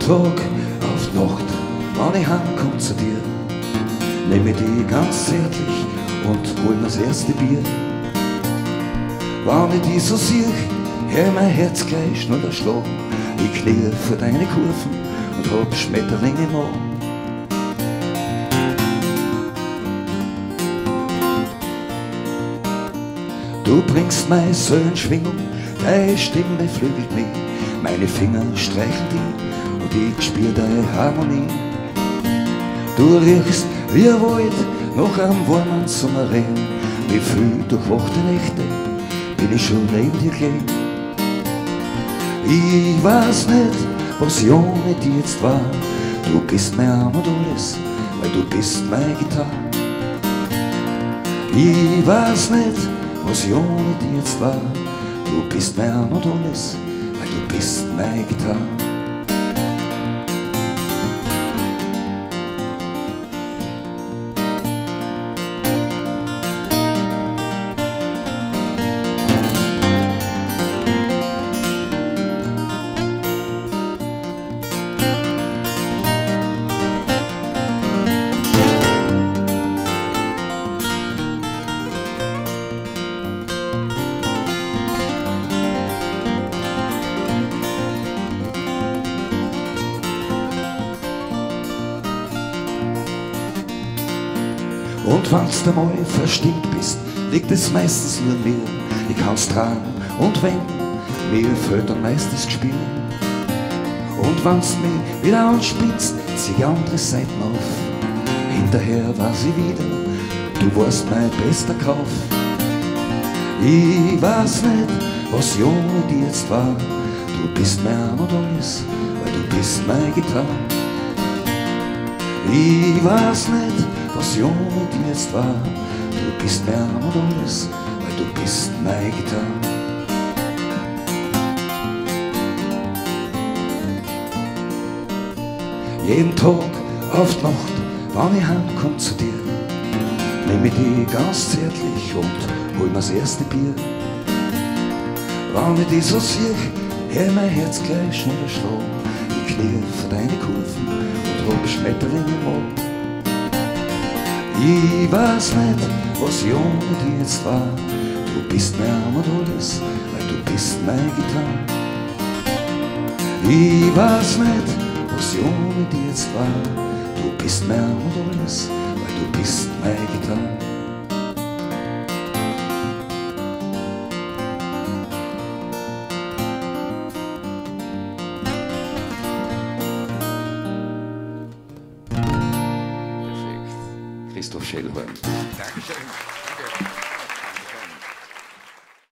Tag auf die Nacht, wenn ich heimkomm zu dir, nehm ich dich ganz zärtlich und hol mir das erste Bier. Wenn ich dich so sieh, hör mein Herz gleich schneller schlagen. Ich knie vor deine Kurven und hab Schmetterlinge im Magen. Du bringst meine Seele in Schwingung, deine Stimme beflügelt mich, meine Finger streicheln dich und ich spür deine Harmonie. Du riechst wie ein Wald nach einem warmen Sommerregen, wie viel durchwachte Nächte bin ich schon neben dir gelegen. Ich weiß nicht, was ich ohne dich jetzt war, du bist mein Arm und alles, weil du bist meine Gitarre. Ich weiß nicht, was ich ohne dich jetzt war, du bist mein Arm und alles, weil du bist meine Gitarre. Und wenn's du mal verstimmt bist, liegt es meistens nur an mir. Ich kann's tragen und wenden, mir fehlt dann meist das Gespür. Und wenn's mich wieder anspitzt, zieh ich andere Seiten auf. Hinterher weiß ich wieder, du warst mein bester Kauf. Ich weiß nicht, was ich ohne dich jetzt war. Du bist mein Arm und alles, weil du bist meine Gitarre. Ich weiß nicht, was ich ohne dich jetzt war. Du bist mein Arm und alles, weil du bist meine Gitarre. Jeden Tag auf die Nacht, wenn ich heimkomm zu dir, nehm ich dich ganz zärtlich und hol mir das erste Bier. Wenn ich dich so sieh, hör mein Herz gleich schneller schlagen. Ich knie vor deine Kurven und hab Schmetterlinge im Magen. Ich weiß nicht, was ich ohne dich jetzt war. Du bist mein Arm und alles, weil du bist meine Gitarre. Ich weiß nicht, was ich ohne dich jetzt war. Du bist mein Arm und alles, weil du bist meine Gitarre. Christoph Schellhorn. Dankeschön. Danke.